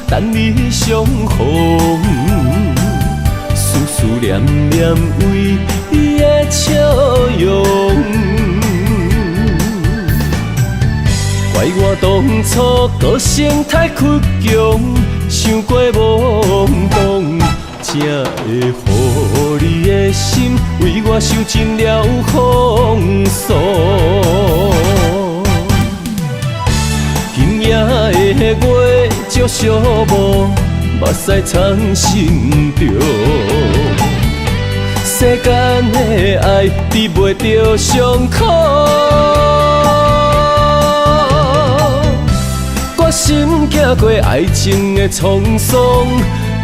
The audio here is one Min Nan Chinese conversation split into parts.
等你相逢。思思念念为你的笑容。怪我当初个性太倔强，伤过懵懂，才会予你的心为我受尽了风霜。今夜的月照寂寞，目屎藏心中。世间的爱治袂著伤口，决心行过爱情的沧桑，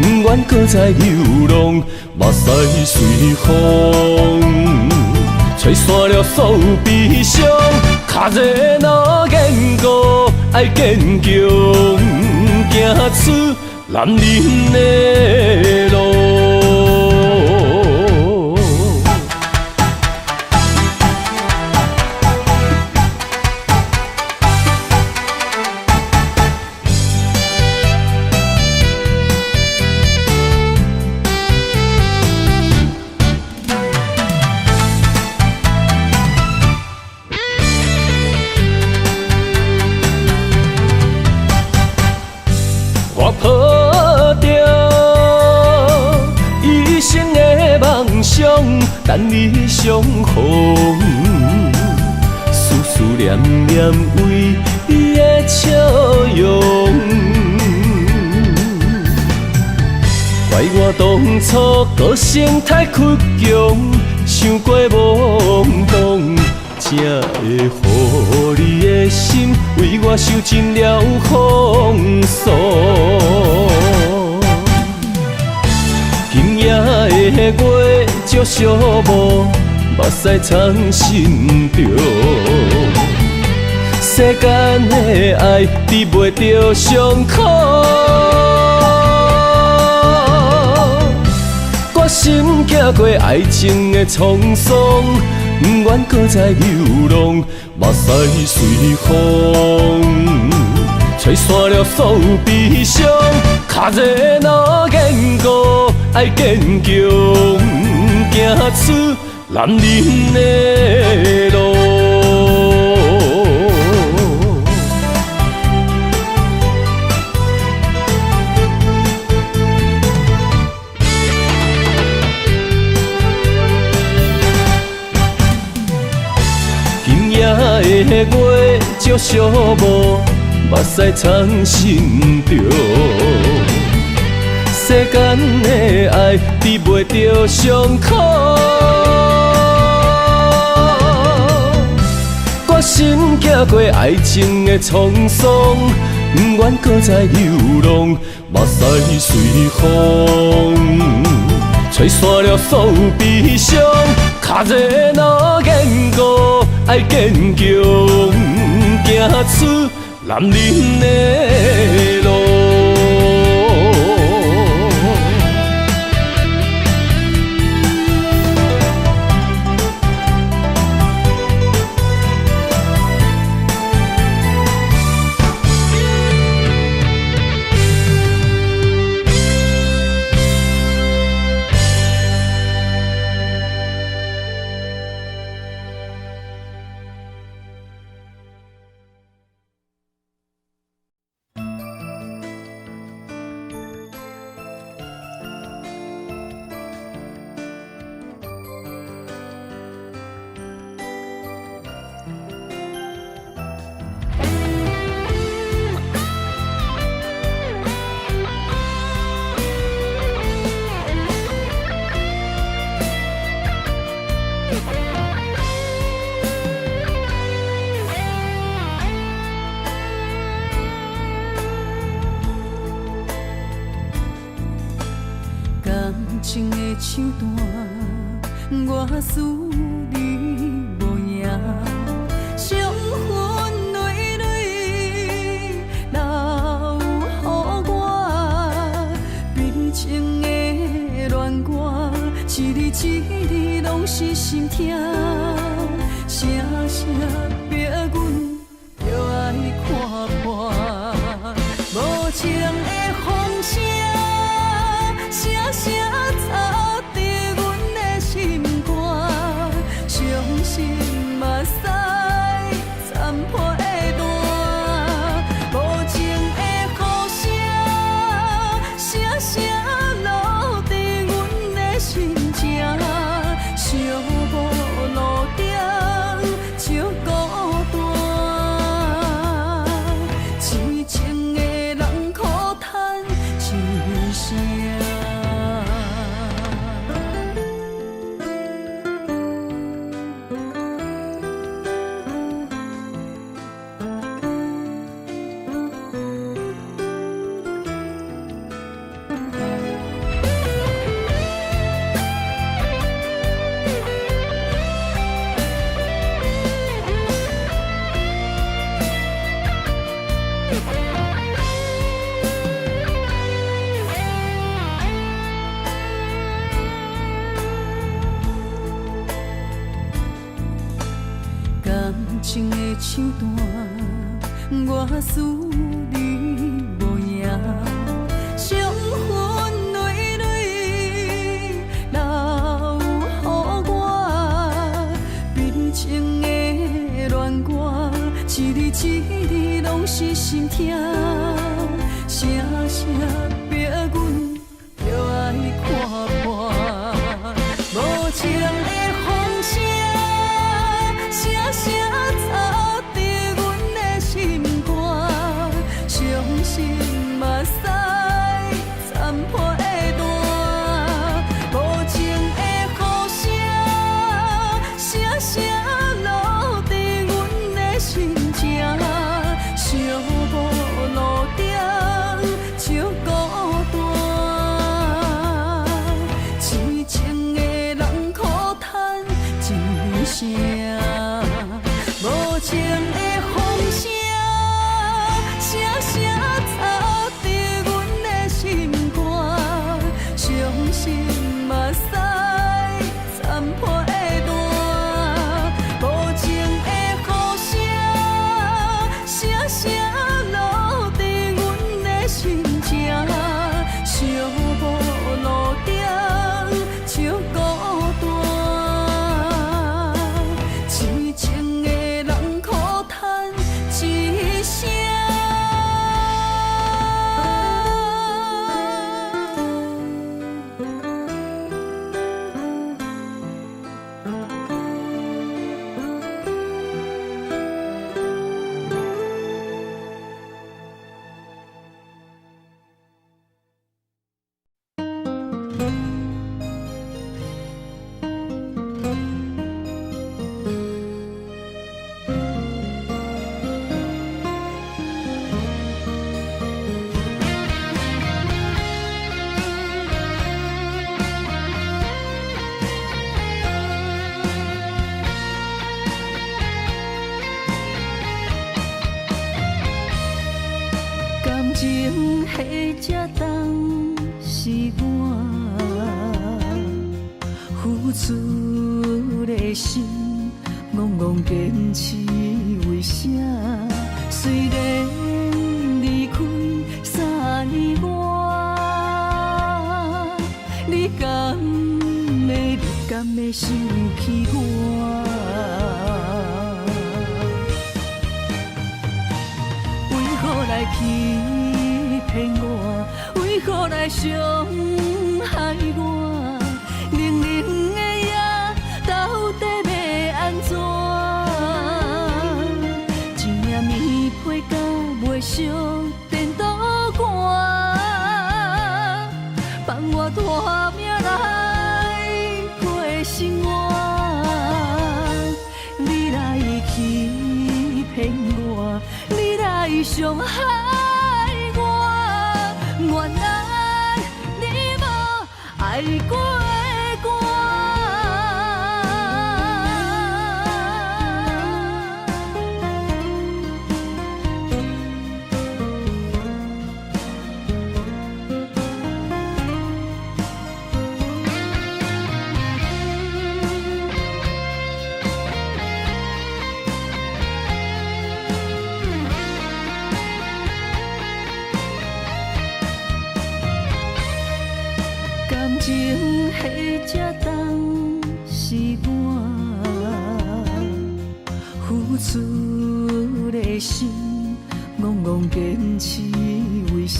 不愿阁再流浪，目屎随风，吹散了所有悲伤。脚步若坚固，爱坚强，行出男人的路。我抱著一生的梦想，等你相逢。思思念念为你的笑容。怪我当初个性太倔强，伤过懵懂，才会予你的心为我受尽了风霜。今夜的月照寂寞，目屎藏心中。世间的爱治袂著伤口，决心行过爱情的沧桑，不愿阁再流浪，目屎随风，吹散了所有悲伤。脚步若坚固，爱坚强，行出男人的路。今夜的月照寂寞，目屎藏心中。世间的爱治袂著伤口，决心行过爱情的沧桑，不愿阁再流浪，目屎随风，吹散了所有悲伤。脚步若坚固，爱坚强，行出男人的路。感情的手段，我输你无赢，伤痕累累留予我，悲情的恋歌，一字一字拢是心痛，声声逼阮著爱看破，无情的风。情的手段，我输你無贏。傷痕累累留予我，悲情的戀歌，一字一字攏是心痛，聲聲逼阮著愛看破。無情的風聲，聲聲插佇阮的心肝，傷心目屎残破段。無情的雨聲，聲聲落佇阮的心情，寂寞路頂笑孤單。痴情的人苦嘆一聲，無情的風聲，聲聲插佇阮的心肝，傷心目屎殘破段。無情的雨聲，聲聲落佇阮的心情，寂寞路頂笑孤單。痴情的人苦嘆一聲。感情彼這重是我付出的心，戆戆堅持為啥？雖然離開3年外，你敢會想起我？為何來欺騙我？為何來傷害我？冷冷的夜，到底欲按怎？一领棉被佮袂惜电桌寒，放我拖命来過生活。你來欺騙我，你來傷害我，原來你無愛過我。感情彼這重是我付出的心，戆戆堅持為啥？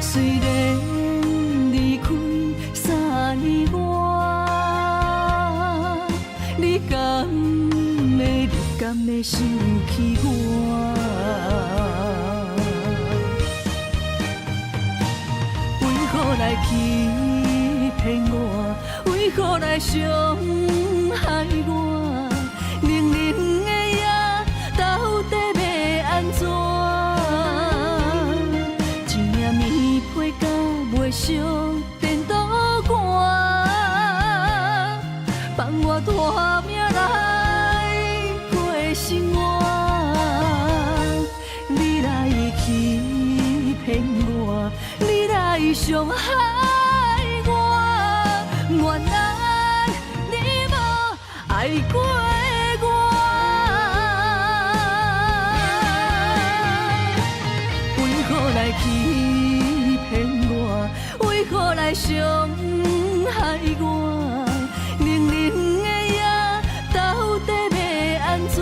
雖然離開3年外，你敢會想起我？為何來欺騙我？為何來傷害我？冷冷的夜，到底欲按怎？一領棉被佮袂惜電桌寒，放我拖命來過生活。你來欺騙我，你來傷害我，原來你無愛過我。來傷害我？冷冷的夜到底欲按怎？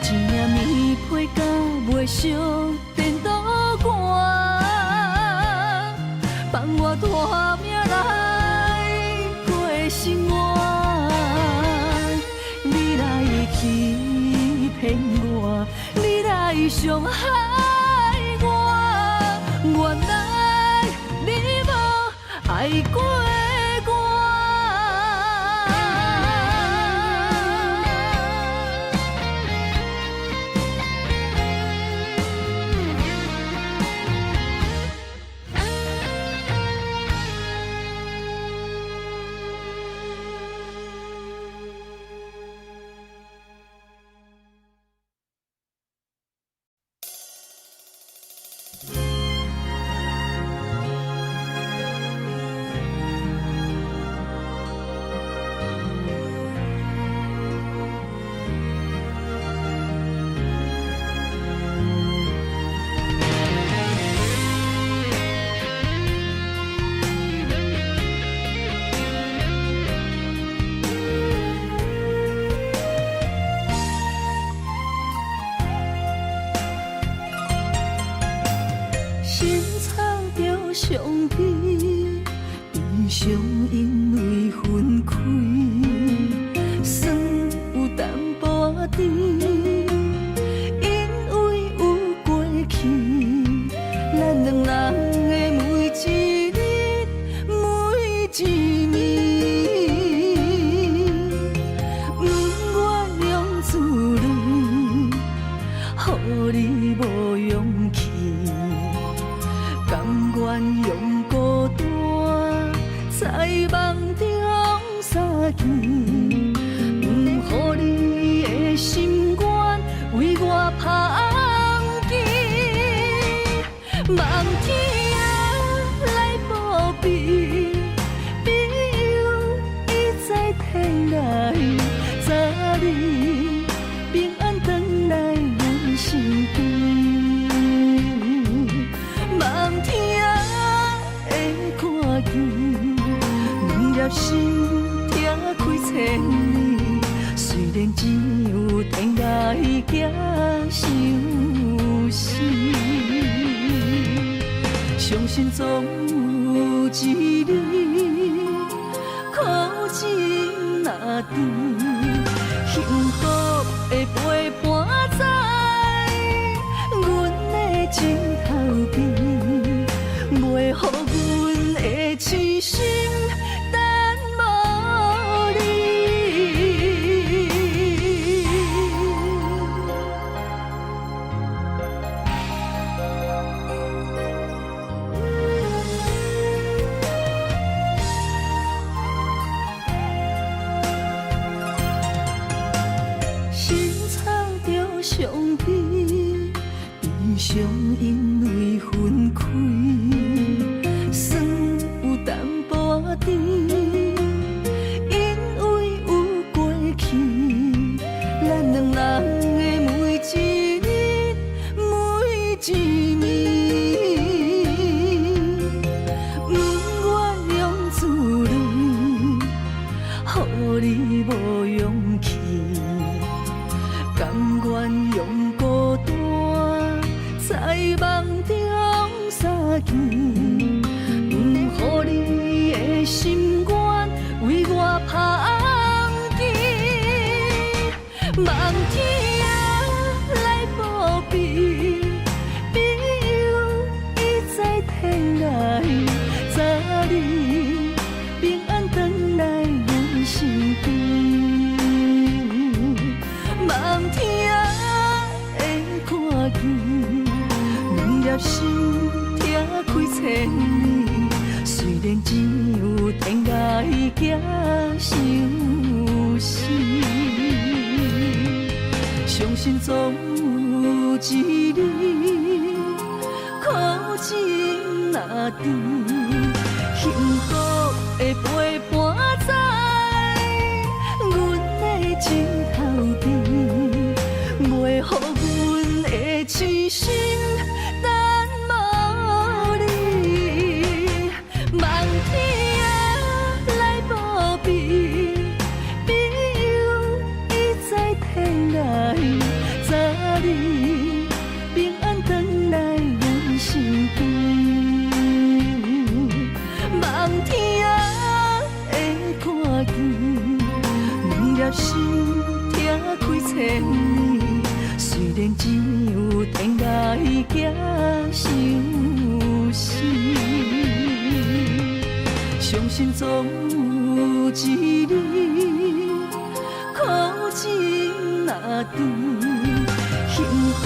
一領棉被敢袂惜顛倒寒，放我拖命來過生活。你來欺騙我，你來傷害我，原來你無愛過我。心藏著傷悲，悲傷因為分開，酸有淡薄仔甜，因為有過去，咱兩人的每一日每一暝，不願用自淚，予你無勇氣。甘願用孤單在夢中相見，毋予你的心願為我拍紅旗，望天來保庇，庇佑伊在天來，早日平安轉來阮身邊。望天會看見，兩粒心痛開千里，雖然只有天涯寄相思，相信總有一日苦情若甜，幸福會陪伴在阮的枕頭邊，袂予阮的痴心等無你。心藏著傷悲，悲傷因為分開，酸有淡薄仔甜，因為有過去，咱兩人的每一日每一暝，不願用自淚，予你無勇氣。甘願用孤單在夢中相見，毋予你的心願為我拍紅旗，望天來保庇，庇佑伊在天來，早日平安轉來阮身邊。望天會看見，兩粒心痛開千里，雖然只有天涯寄相思，相信總有一日苦情若甜，幸福會陪伴在阮的枕頭邊，袂予阮的痴心等無你。相信總有一日，苦情若甜，幸福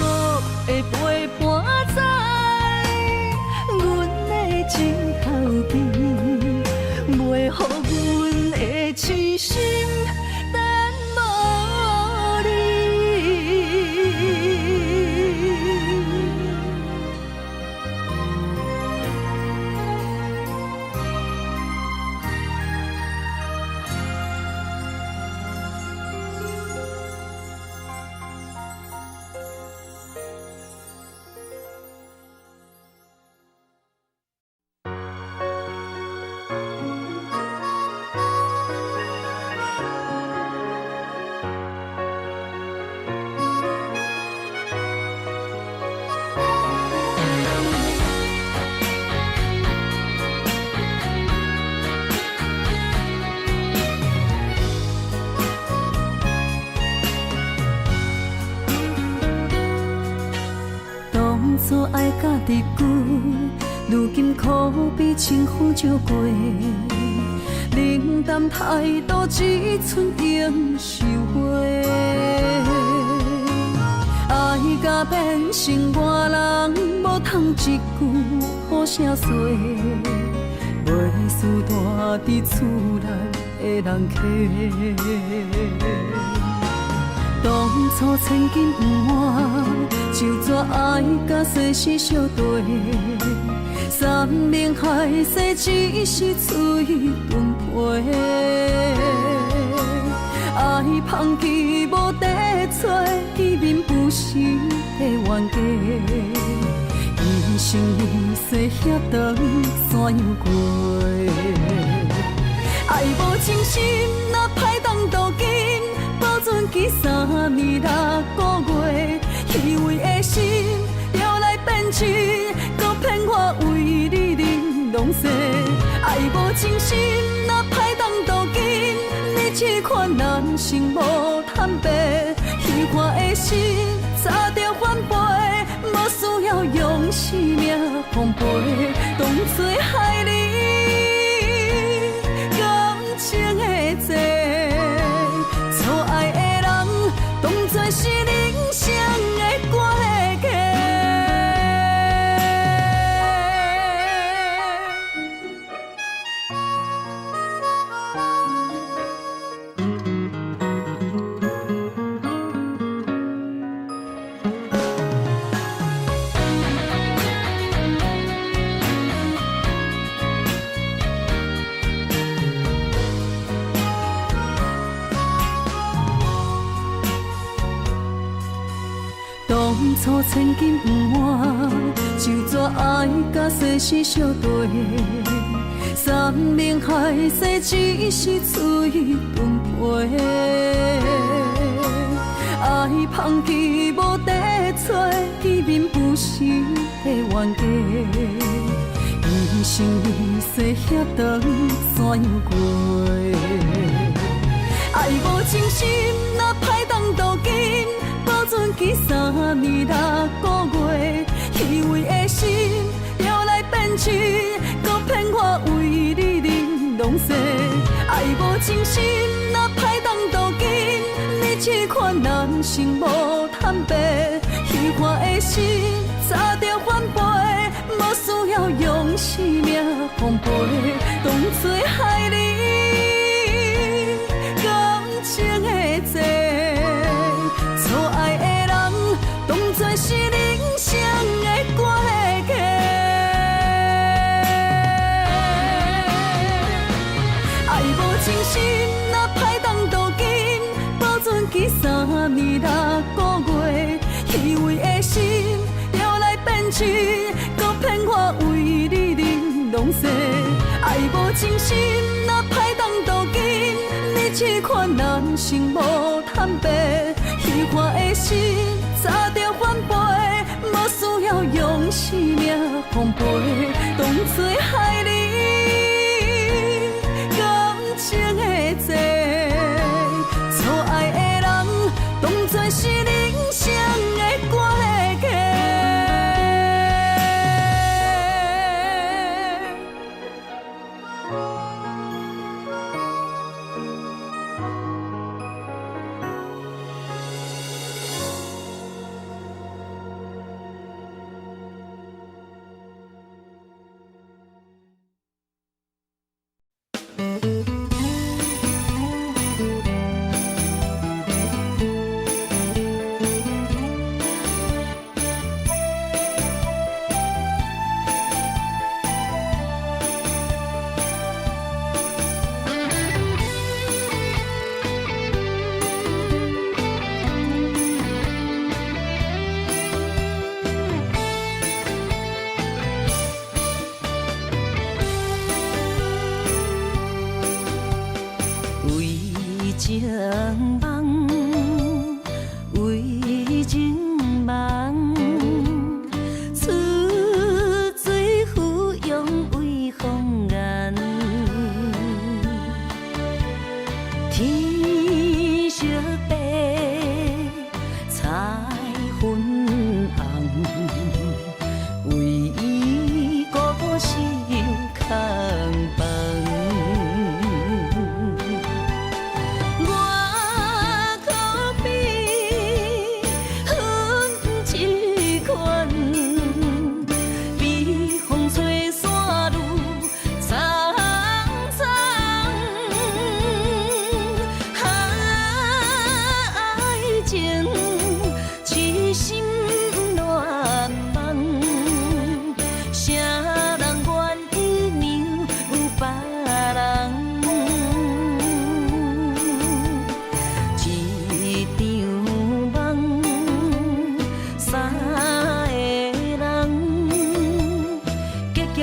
會陪伴在阮的枕頭邊，袂予阮的痴心等無你。當初愛甲日久，如今可比清風照過。冷淡態度一寸永受花，愛甲變成外人，無通一句好聲說，袂輸住佇厝內的人客。當初千金不換，就怎愛甲生死相對？山盟海誓只是嘴唇皮，愛芳期無得找，見面不是的冤家，一生一世遐長怎樣過？愛無情深，若歹當鍍金。保存期3年6個月，虛偽的心著來變真，閣騙我為你玲瑯世。愛無情深，若歹當鍍金，你這款人生無坦白，虛幻的心早就反背，無需要用生命奉陪，當作害你感情的債。錯愛的人，當作是人生的過客。當初千金不換，就怎愛甲生死相對？山盟海誓只是嘴唇皮，愛芳期無得找，見面不是的冤家，一生一世遐長怎樣過？愛無情深，若歹當鍍金。保存期3年6個月，虛偽的心著來變真，閣騙我為你玲瑯世。愛無情深，若歹當鍍金，你這款人生無坦白，虛幻的心早就反背，無需要用生命奉陪，當作害你感情的債。錯愛的人，當作是人生的過客。愛無情深，若歹當鍍金，保存期3年6個月，虛偽的心著來變真，閣騙我為你玲瑯世。愛無情深，若歹當鍍金，你這款人生無坦白。虛幻的心早就反背，無需要用生命奉陪，當作害你感情的債。錯愛的人，當作是人生的過客。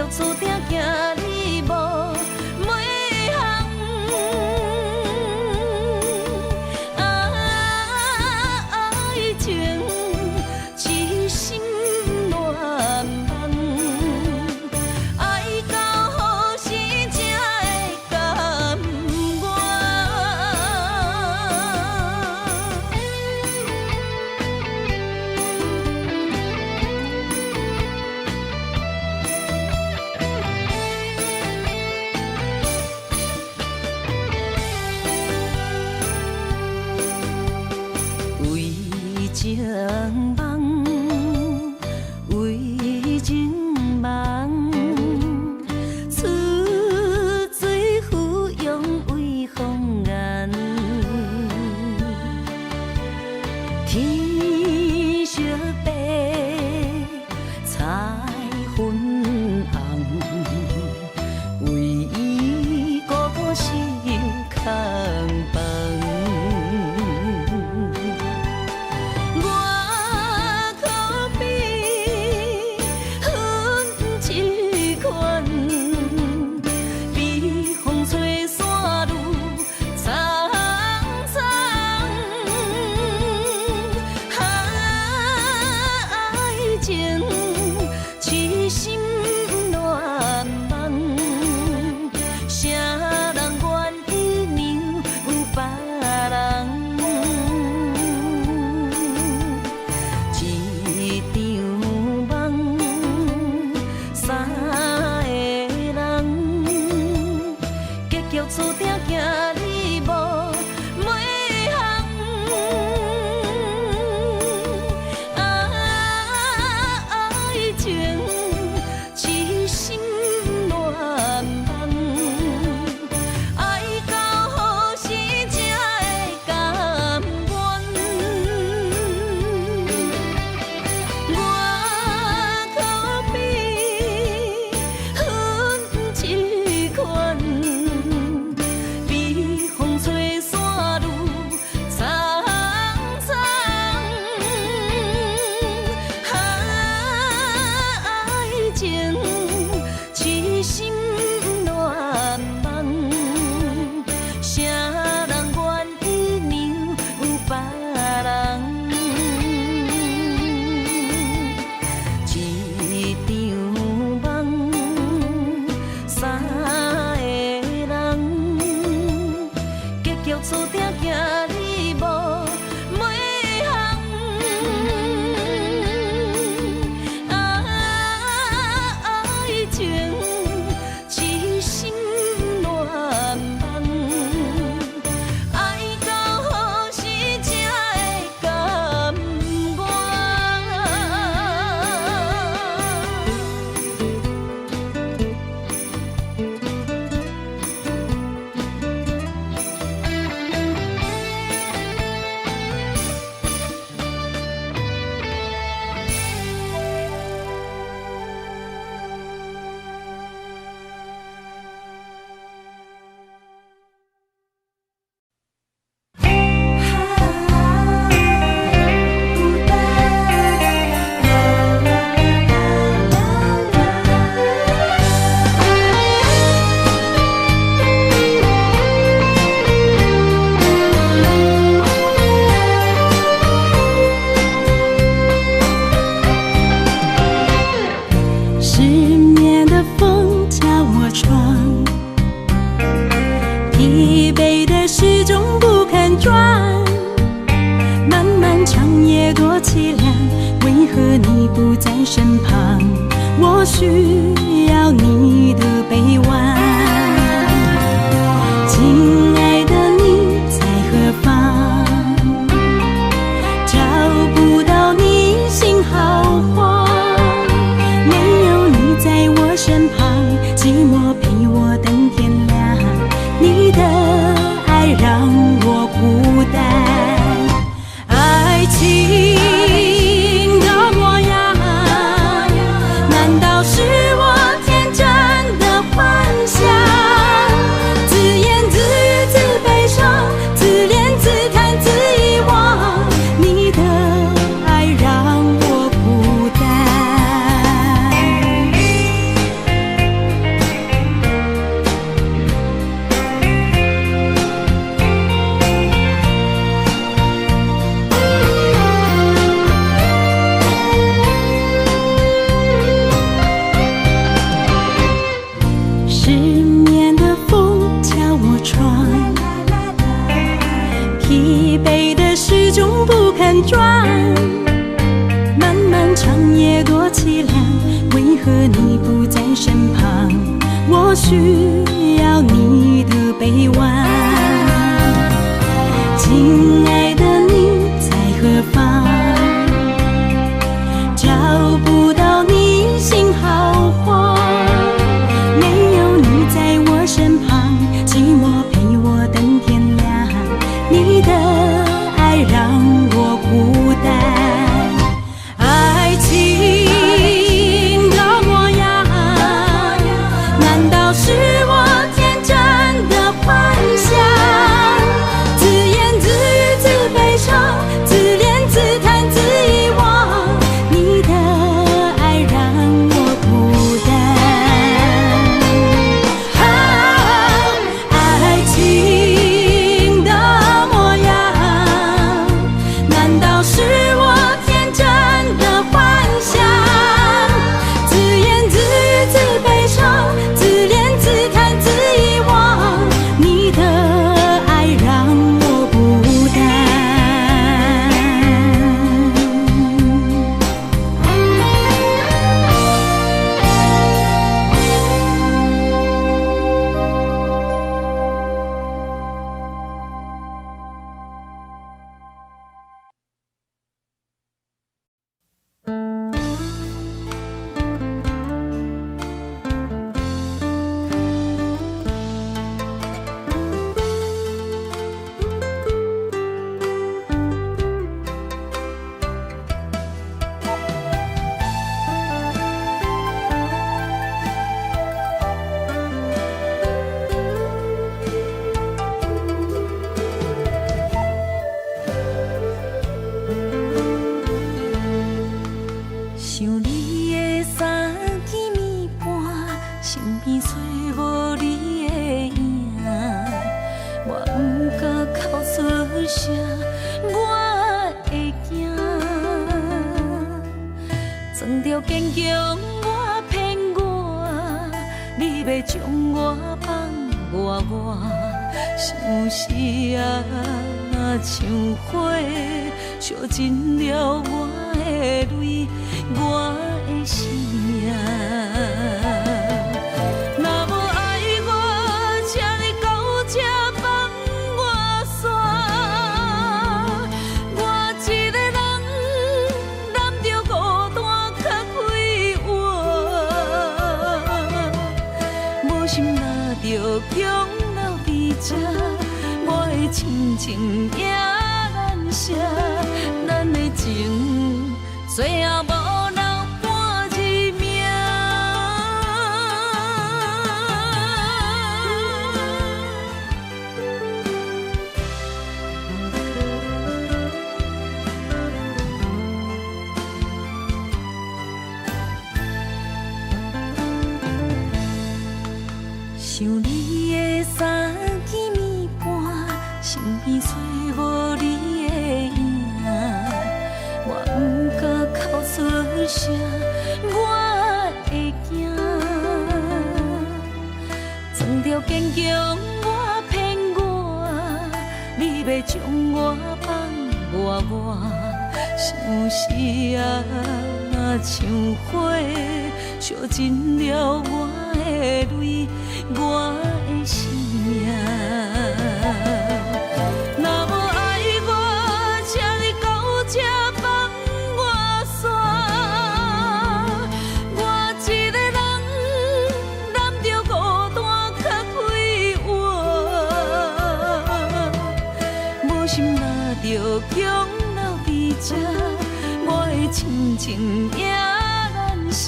注定行你無每項。愛情癡心亂夢，愛到何時才會甘願？為情夢，為情夢，出水芙蓉為紅顏。天色白，彩粉紅，為伊孤孤心空房。我可比云一款，比風吹散愈蒼蒼。愛情癡心亂夢，誰人願意讓別人？一場夢，三個人，結局注定行你無每項。愛情癡心亂夢，愛到何時才會甘願？我可比云一款，比風吹散愈蒼蒼。愛情癡心亂夢，誰人願意讓別人？一場夢，三個人，結局注定行你無每項。愛情癡心亂夢，愛到何時才會甘願？失眠的風敲我窗，疲憊的時鐘不肯轉，漫漫長夜多淒涼，為何你不在身旁？我需要你的臂彎。親愛的你在何方？找不到你心好慌，沒有你在我身旁，寂寞陪我等天亮。你的愛讓我孤單，愛情的模樣，難道是我天真的幻想？自言自語自悲傷，自憐自嘆自遺忘，你的愛讓我孤單。失眠的風敲我窗，疲憊的時鐘不肯轉，漫漫長夜多淒涼，為何你不在身旁？我需要你的臂彎。親愛的你在何方？找不到你心好慌，沒有你在我身旁，寂寞陪我等天亮。你的愛讓我孤單，愛情的模樣，難道是我天真的幻想？自言自語自悲傷，自憐自嘆自遺忘。你的愛讓我孤單。啊，愛情的模樣，難道是我天真的幻想？自言自語自悲傷，自憐自嘆自遺忘。你的愛讓我孤單。想你的三更暝半，身邊找無你的影，我不敢哭出聲，我會驚。裝著堅強，我騙我，你欲將我放外外，相思啊，若像火，燒盡了我的淚，我的生命。若無愛我，請你到這放我煞。我一个人揽著孤單較快活，無心若著強留佇這，我的親情也難捨，咱的情最後無留半字名。想你的三更暝半，身邊找無你的影，我不敢哭出聲，我會驚。裝著堅強，我騙我，你欲將我放外外，相思啊，若像火，燒盡了我的淚，我的生命。若無愛我，請你到這放我煞。我一個人揽著孤單較快活，無心若著強留佇這，我的親情也難捨，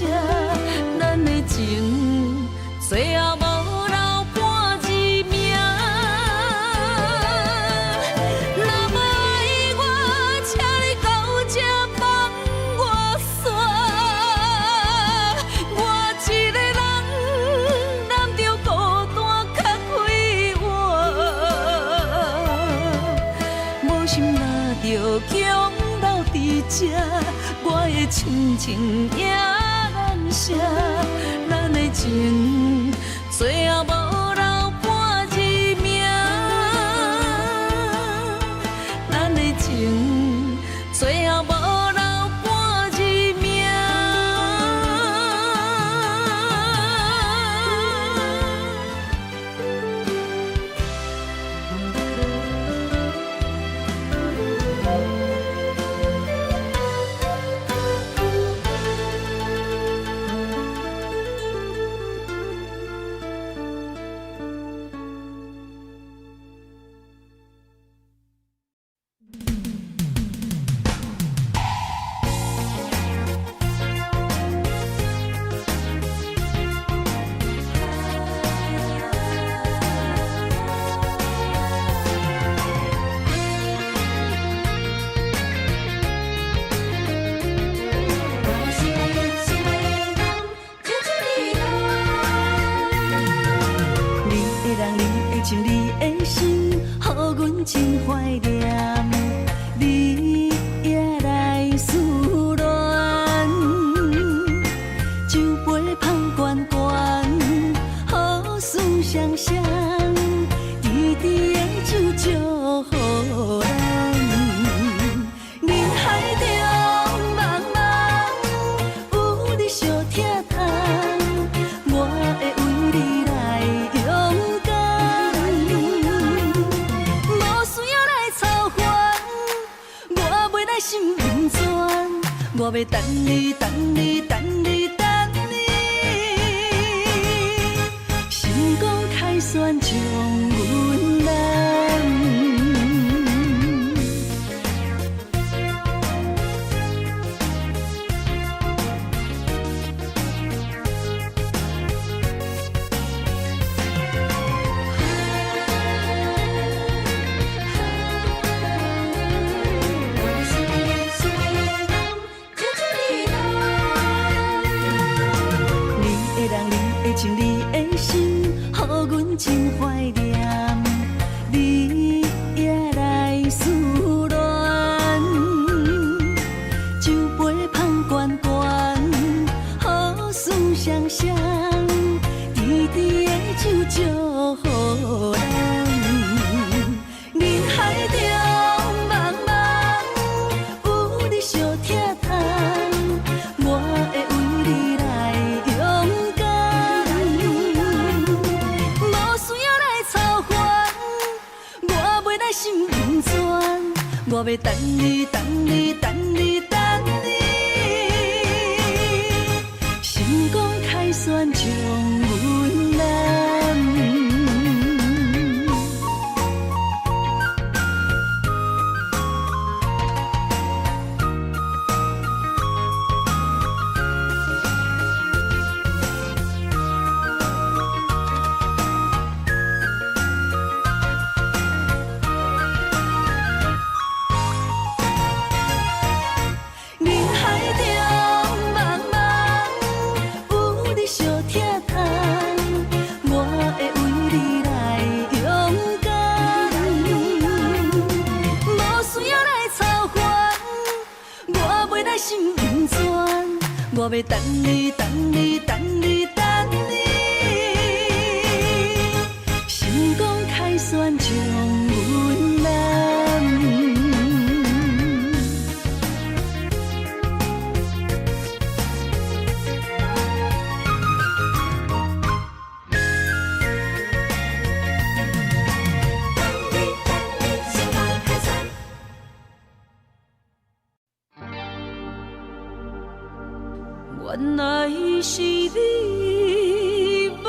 咱的情最後無留半字名。若無愛我，請你到這放我煞。我一個人揽著孤單較快活，無心若著強留佇這，我的親情也難捨，咱的情最後。真懷念，你也來思戀。酒杯芳懸懸，好思雙雙，甜甜的酒祝予咱。人海中茫茫，有你相疼痛，我會為你來勇敢。無需要來操煩，我袂來心酸，我欲等你，等你，等你，等你，成功凱旋將阮攬。你的人，你的情，你的心，予阮真懷念。你也來思戀，酒杯芳懸懸，好思雙雙，甜甜的酒祝予咱。人海中茫茫，有你相疼痛，我會為你來勇敢。無需要來操煩，我袂來心酸，我欲等你，等你，等你，等你，成功凱旋將阮攬。人海中茫茫，有你相疼痛，我會為你來勇敢。無需要來操煩，我袂來心酸，我欲等你，等你，等你，等你，成功凱旋將阮攬。等你，等你，成功凱旋。原來是你無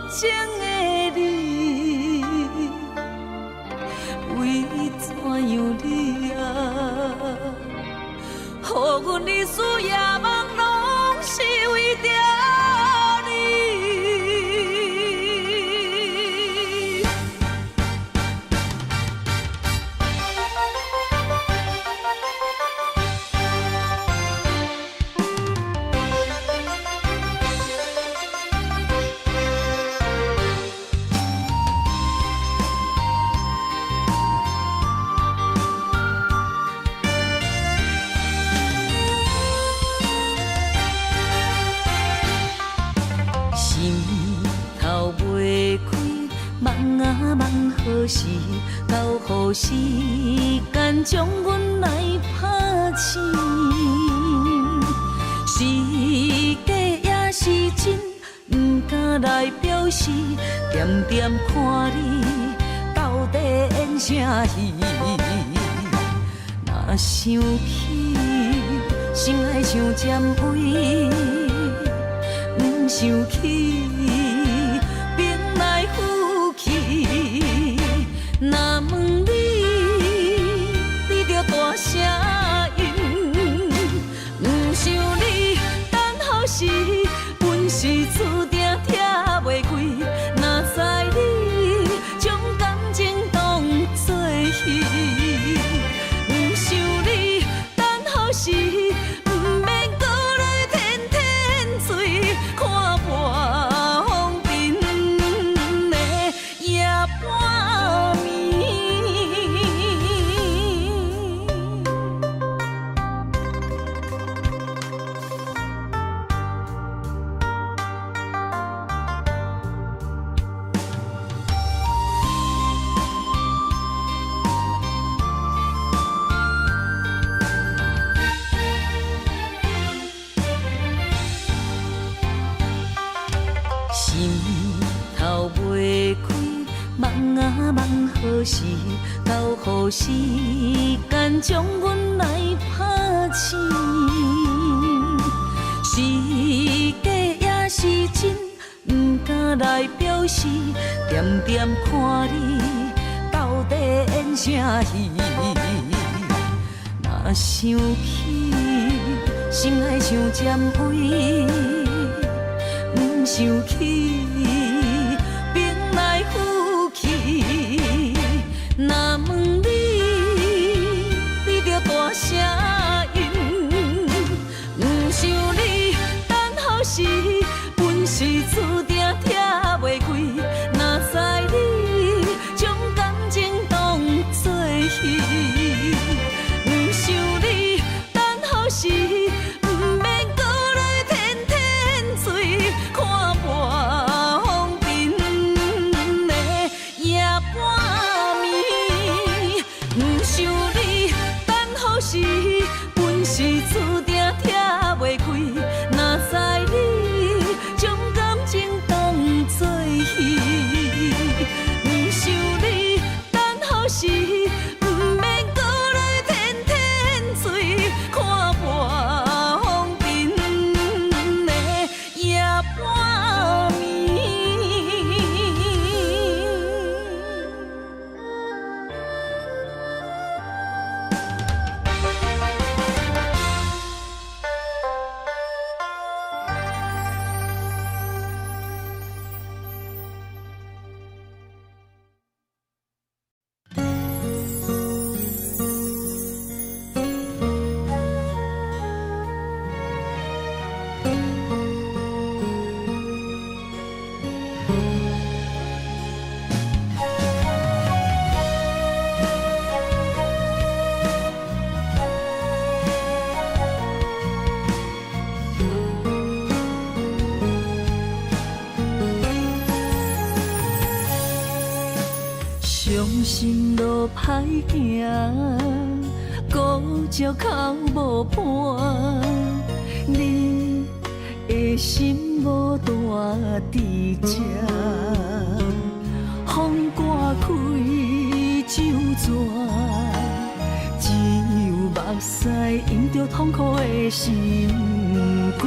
情的你，為怎樣你啊，予阮日思夜夢攏是為著你。心頭袂開，夢啊夢何時？到予時間將阮來拍醒。是假也是真，毋敢來表示。恬恬看你到底演啥戲？若想起，心內像針位。毋想起，冰來覆去。若問你，你著大聲應。毋想你，等予時，阮是注定拆袂開。哪知你將感情當作戲。毋想你，等予時，毋免閣來天天醉，看破。梦啊梦何时？到予时间将阮来拍醒。是假也是真，不敢来表示。点点看你到底演啥戏？若想起，心内像占位；毋想起，冰来覆去。若问你，你著大声应。毋想你，等予时，阮是注定拆袂开。哪知你将感情当作戏，毋想你，等予时，毋免阁来天天醉，看破风尘的夜半暝。毋想你，等予时，阮是注定拆袂开。哪知你将感情当作戏，毋想你，等予时，毋免阁来天天醉，看破风尘的夜半暝。伤心路歹行，孤照哭无伴。你的心无住伫这，风寒开酒逝，只有目屎映著痛苦的心肝。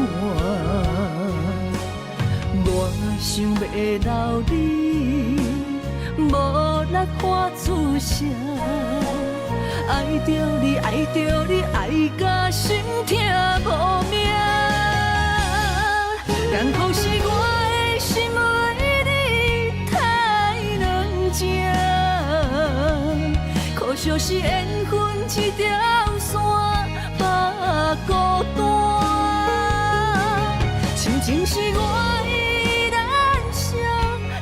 我想欲留你，无力喊出声，爱著你，爱著你，爱甲心疼无命。艰苦是我的心为你太软情，可惜是缘分这条线放孤单。亲情是我依然写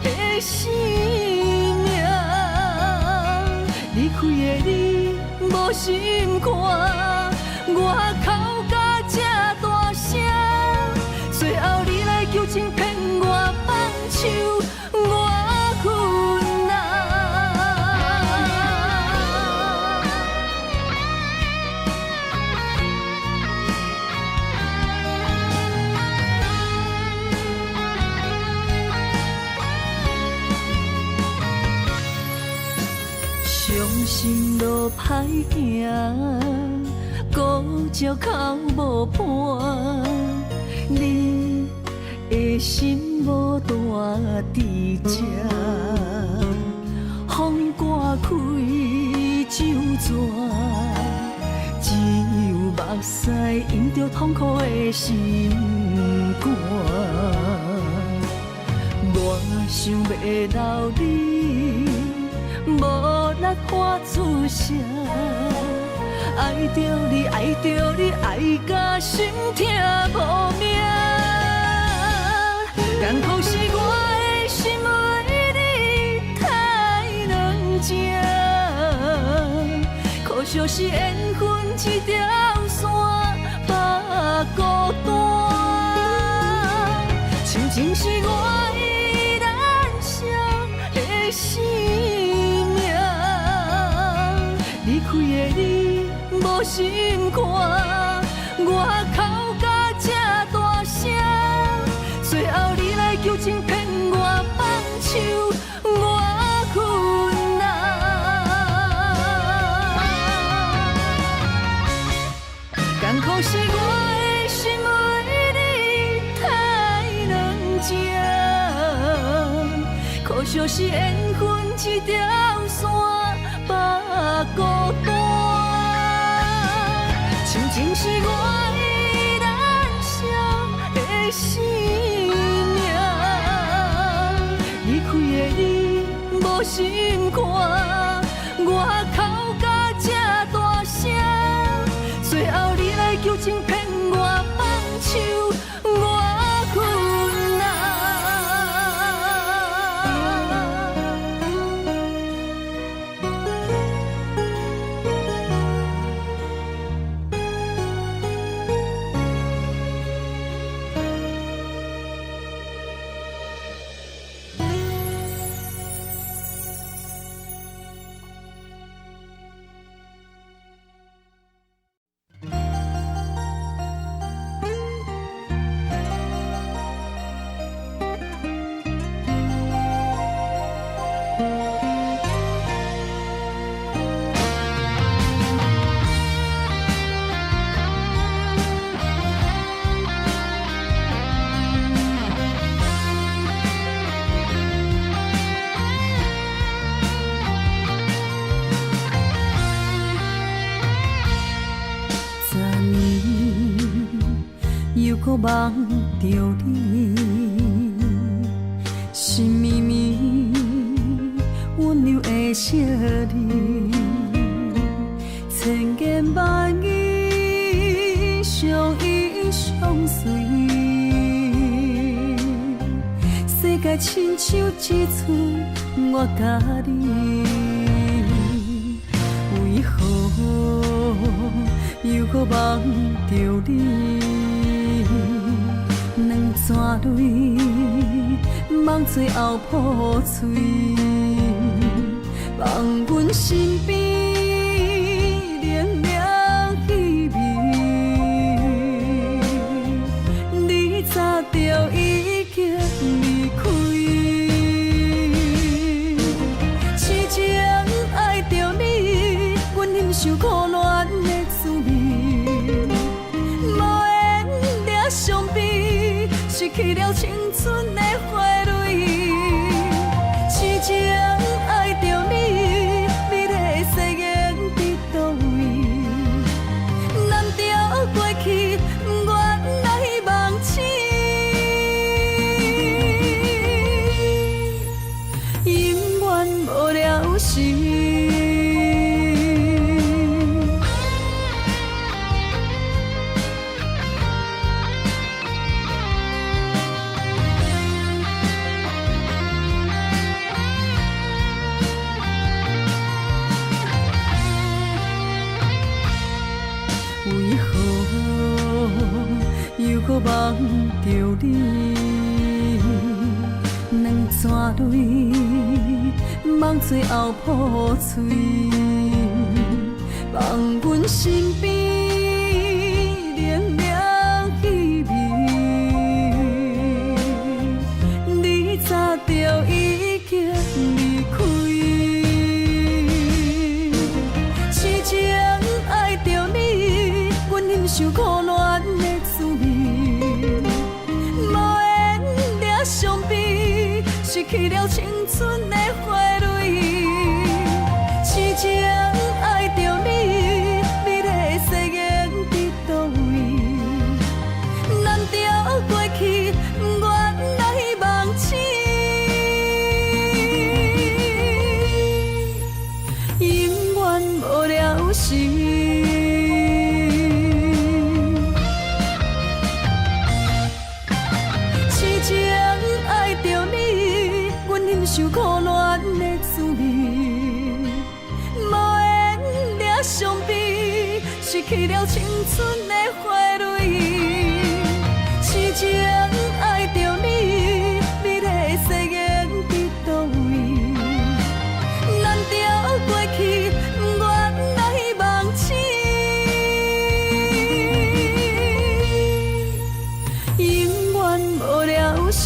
的生命，离开的你无心肝，我哭甲这大声，最后你来求情骗我放手，我困啊。伤心路歹行，孤照哭无伴。你的心无住伫这，风寒开酒逝，只有目屎映著痛苦的心肝。我想欲留你，无力喊出声，爱著你，爱著你，爱甲心疼无命。艰苦是我的心为你太软情，可惜是缘分这条线放孤单。亲情是我依然写的生命，离开的你无心肝，我哭甲这大声，最后你来求情骗我放手，我困。惜是緣分這條線放孤單。深情是我燃燒的生命，離開的你無心肝，我哭甲這大聲，最後你來求情騙我放手，我困難。又閣夢著你，心绵绵溫柔的惜你，千言萬語相依相隨，世界親像一出我佮你，為何又閣夢著你？兩泉淚，夢最後破碎，放阮身邊冷冷彼暝，你早就已經離開。痴情愛著你，阮忍受苦戀的滋味，無緣掠傷悲，失去了青春的花蕊。痴情愛著你，美麗的誓言佇佗位？難道過去不願來夢醒，永遠無了時。為何又閣夢著你？兩泉淚，夢最後破碎，放阮身邊冷冷彼暝，你早就已經離開。痴情愛著你，阮忍受苦戀的滋味，無緣掠傷悲，失去了青春的花蕊。痴情愛著你，美麗的誓言佇佗位？難道過去不願來夢醒，永遠無了時。痴情愛著你，阮忍受苦戀的滋味，無緣掠傷悲，失去了青春的花蕊。痴情愛著你，美麗的誓言佇佗位？難道過去不願來夢醒，永遠無了時。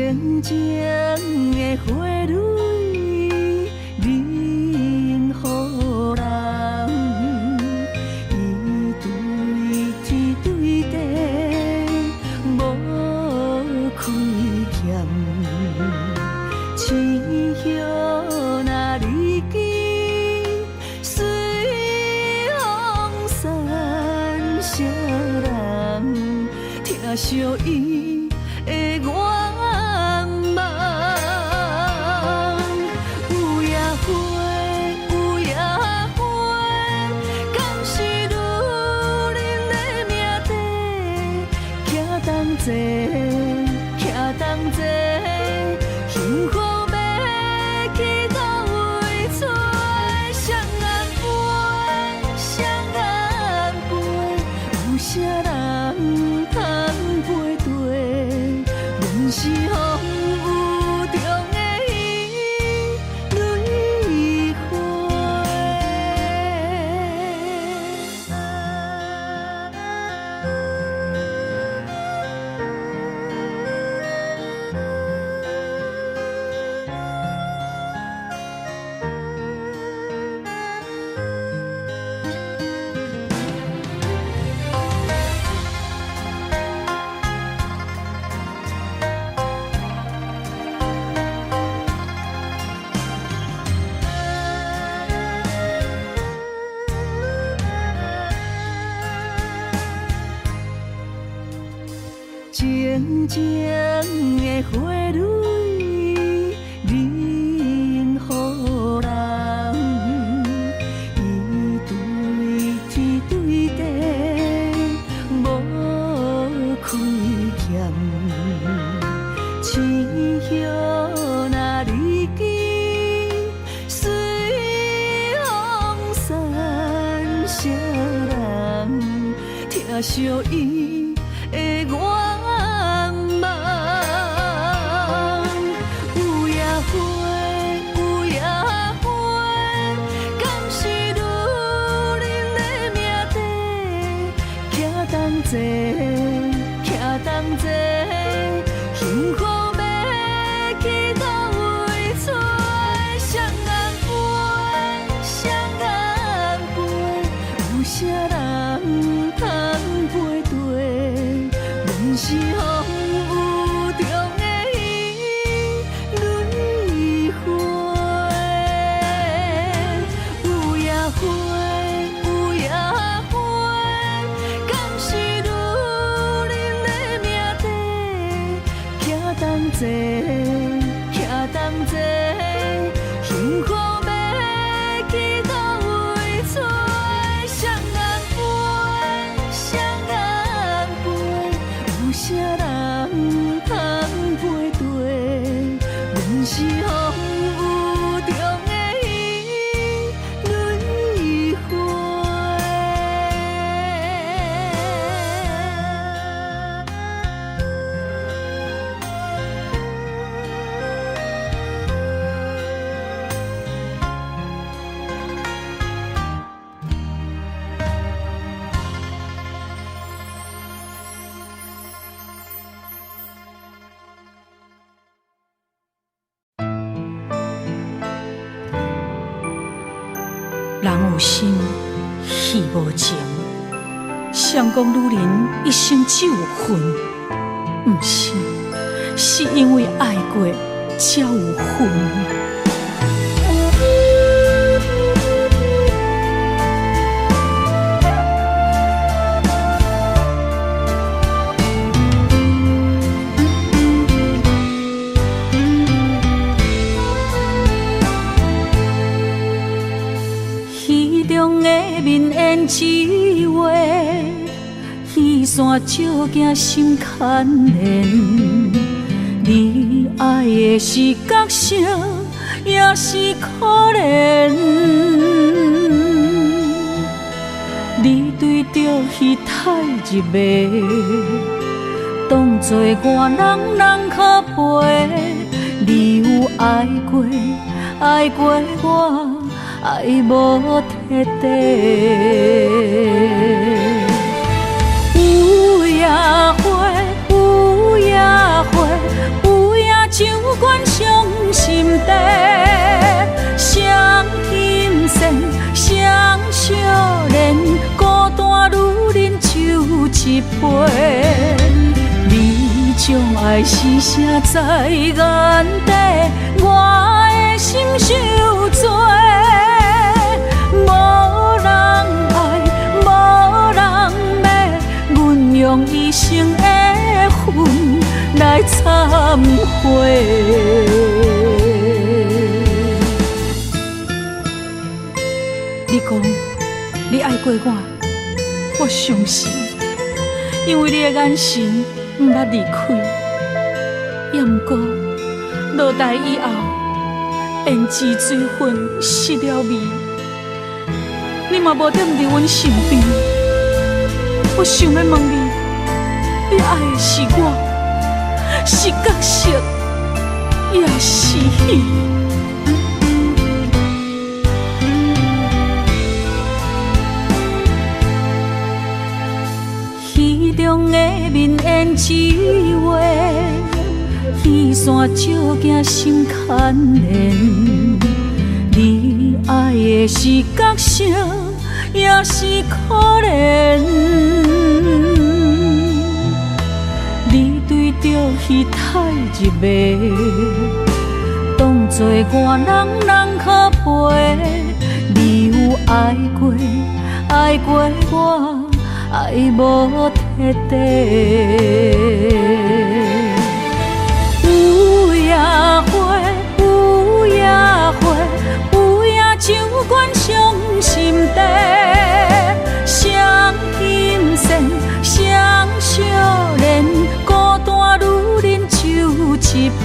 情情的花蕊恁予人，伊對天對地無虧欠，青葉若離枝，隨風散，誰人疼惜伊的願望。有影花，有影花，敢是女人的命短？徛同齐，徛同齐，幸福欲去佗位揣？双眼飞，双眼飞，有啥人通陪缀？阮是风雨中的一蕊花。情情的花蕊，恁予人，伊對天對地無虧欠，青葉若離枝，隨風散，誰人疼惜伊的願望。有影花，有影花，敢是女人的命短？徛同齐，徛同齐，幸福欲去佗位揣？双眼飞，双眼飞，有啥人通陪缀？阮是风雨中的一蕊花。有影花，有影花，敢是女人的命短？徛同齐，徛同齐，幸福欲去佗位揣？双眼飞，双眼飞，有啥人通陪缀？阮是风雨中的一蕊花。人有心，戏無情。誰講女人一生只有恨？毋是，是因為愛過才有恨。戲中的眠煙一畫，戲線照鏡心牽連。你愛的是角色，也是可憐。你對著戲太入迷，當作我人人可陪。你有愛過，愛過我，愛無徹底。有影花，有影花，有影底。誰金线，誰惜怜，孤單女人酒一杯。你將愛是啥在眼底？我的心受罪，無人愛，無人罵，阮用一生的恨來懺悔。你講你愛過我，我相信，因為你的眼神毋捌離開。也毋過落台以後，胭脂水粉失了味，你嘛無踮佇阮身邊。我想欲問你，你愛的是我，是角色，抑是戲？戲中的面演一話，戲線照鏡心牽連。你愛的是角色，抑是可憐？你對著戲太入迷，當作我人人可陪。你有愛過，愛過我，愛無徹底。有影花，有影花，有影酒罐傷心地。誰金線，誰惜怜，孤單女人酒一杯。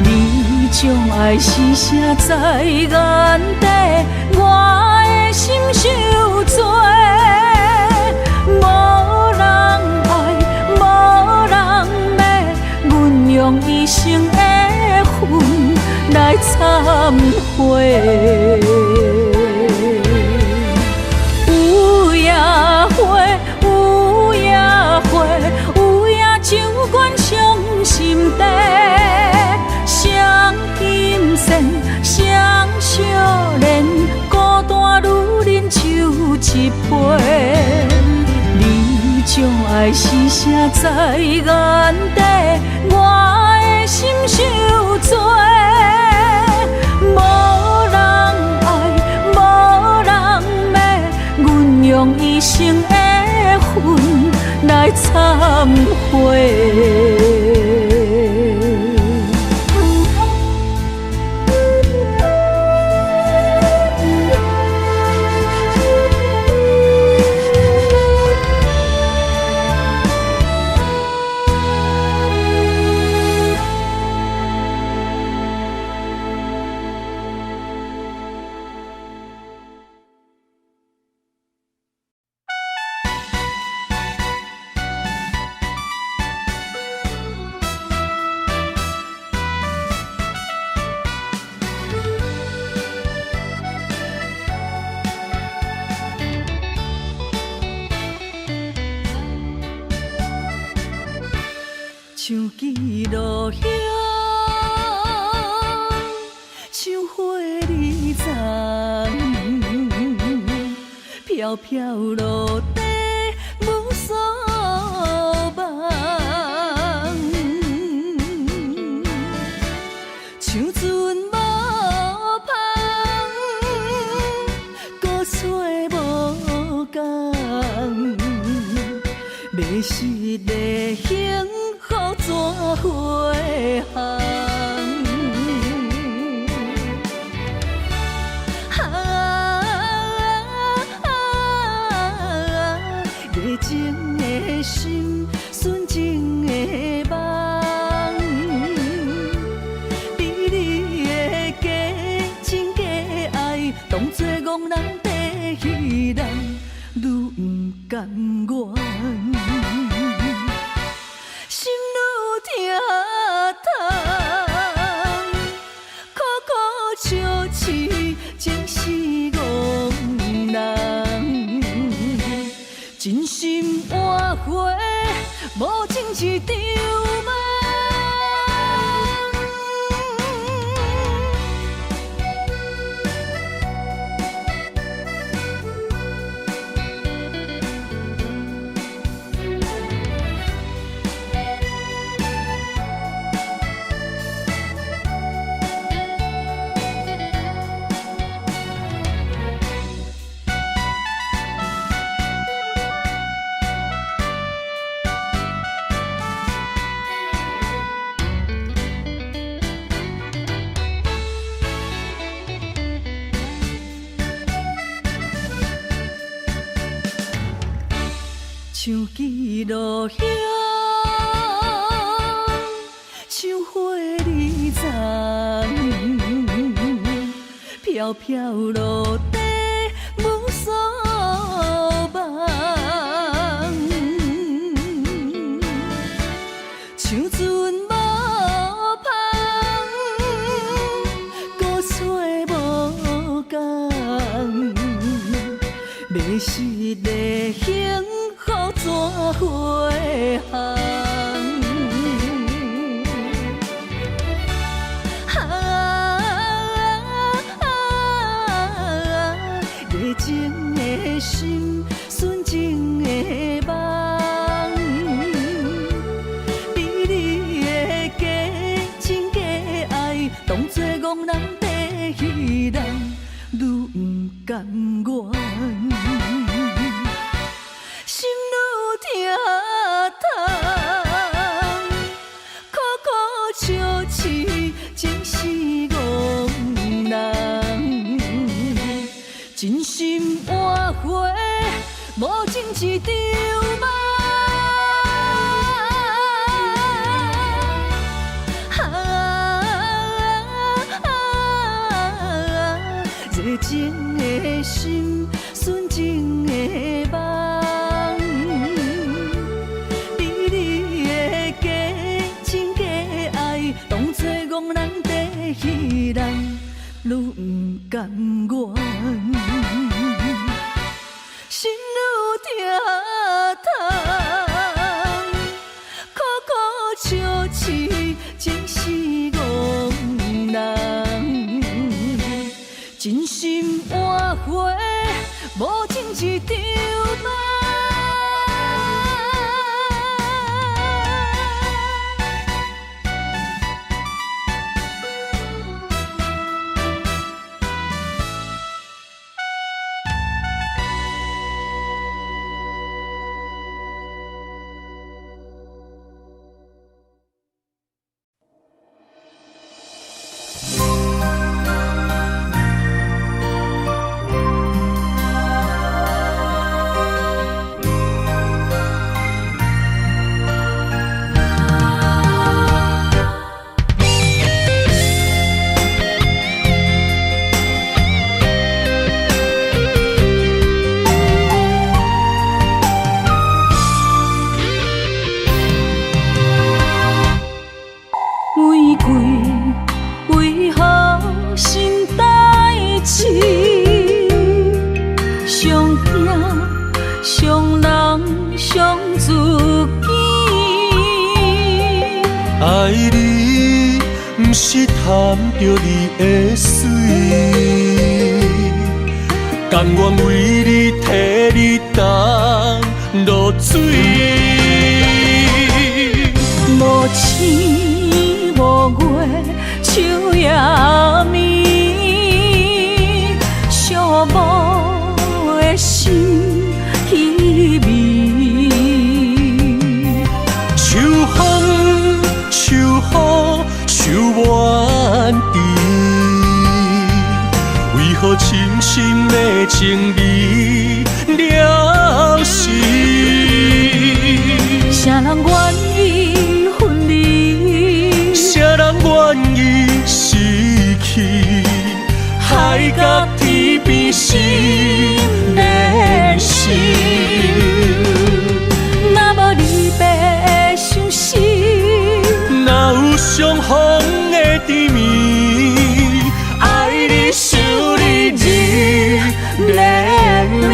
你將愛是啥在眼底？我的心受罪，無人愛，無人罵，阮用一生的恨來懺悔。有影花，有影花，有影酒罐傷心地。誰金線，誰惜怜，孤單女人酒一杯。你將愛是啥在眼底？我的心受罪，無人愛，無人罵，阮用一生的恨來懺悔。像记落叶，像花儿残，飘飘落地无所望。像船无帆，孤找无共，迷失的幸福怎飞航？啊，热情的心，纯情的梦，美丽的假情假爱，当作戆人地戏人，愈毋甘愿。心愈疼痛，苦苦相饲，情是戆人。真心换花，无情一场梦。像记录响，像花儿残，飘飘落地无所望，像船无帆，孤找无共，迷失的幸福怎飞航？啊，热情的心，纯情的梦，美丽的假情假爱，当作戆人地彼人，愈毋甘愿，心愈疼痛，苦苦相饲，真是戆人。真心换花，无情一场梦。啊，热情的心，纯情的梦，美丽的假情假爱，当作戆人地彼人，愈毋甘愿，心愈疼痛，苦苦相饲，真是戆人。真心换花，无情一场梦。玫瑰为何心代志？上惊伤人伤自己。爱你，毋是贪著你的媠，甘愿为你替你担落水。无星无月，秋夜暝，寂寞的心稀微。秋风秋雨秋满枝，为何深深的情味了时？谁人愿意分离？谁人愿意失去？海角天边心连心。若无离别的相思，若有相逢的甜蜜，爱你想你日连暝。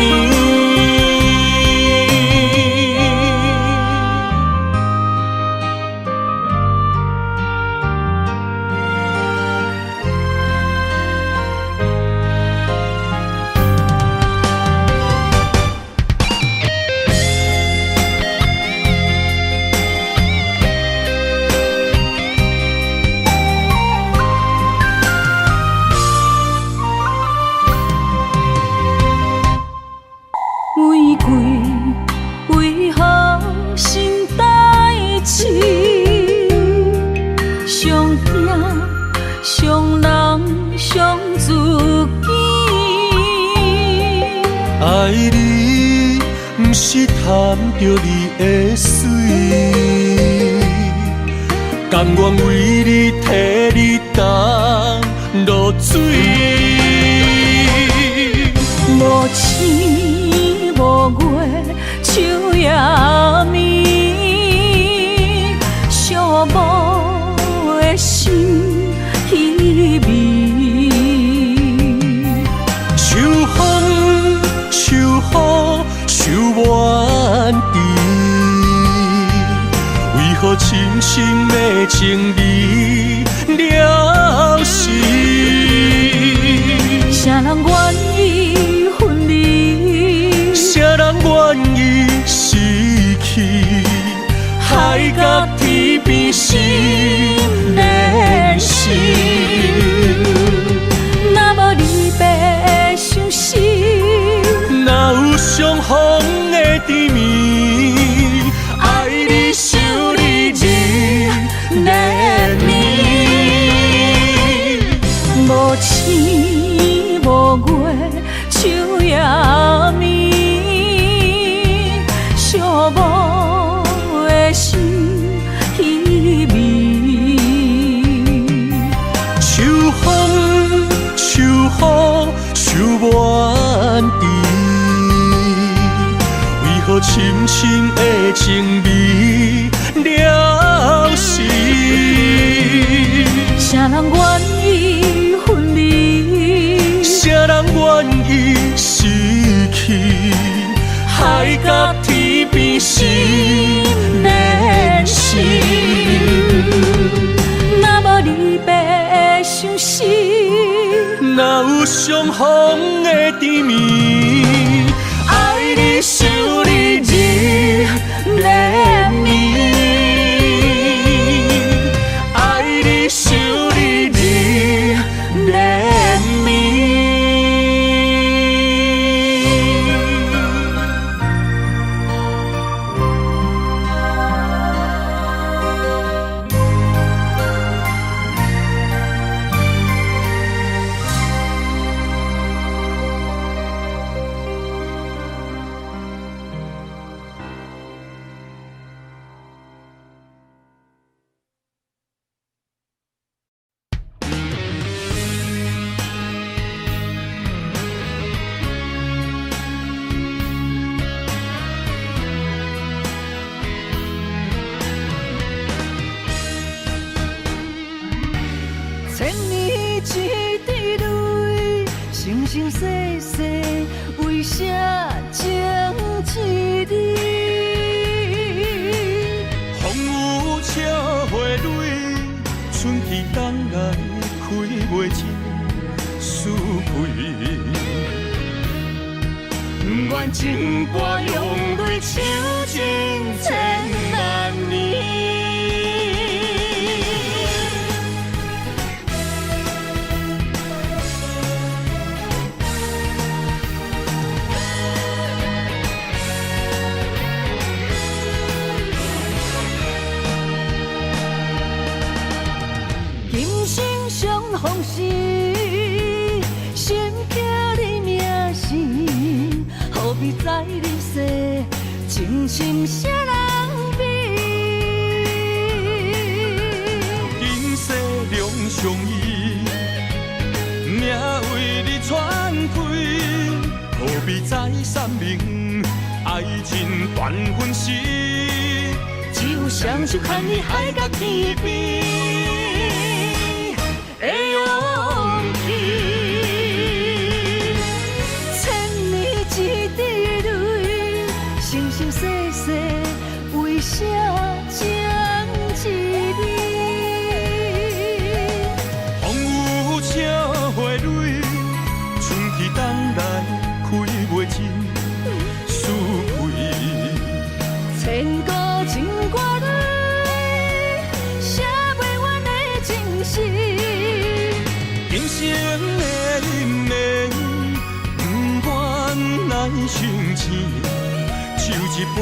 玫瑰为何心代志？上惊伤人伤自己。爱你，毋是是贪著你的媠，甘愿为你替你担落水。无星无月，秋夜暝，寂寞的心稀微。秋风秋雨愁满枝，为何深深的情离了时？谁人愿意分离？谁人愿意失去？海角天边心连心。若无离别的相思，若有相逢的甜蜜，爱你想你日连暝。无星无月，秋夜暝，寂寞的心稀微。秋风秋雨愁满枝，为何深深的情离了时？谁人愿意分离？谁人愿意失去？海角天边心连心。若无离别的相思，若有相逢的甜蜜，爱你想你日连暝，爱你想你日连暝。千年一滴泪，生生世世为啥情一字？风雨车花蕊，春去冬来开袂尽思开。不愿情歌用泪唱尽千万年。今生相逢时，心刻你名字，何必再入世，情深谁人比？今世两相依，命为你传开，何必再三明爱情断分时？只有双手牵你海角天边的勇气。千年一滴泪，生生世世为啥情一字？风雨车花蕊，春去冬来开袂尽思开。千古情歌泪，写袂完的情诗。今生的姻缘，不愿来相欠，酒一杯，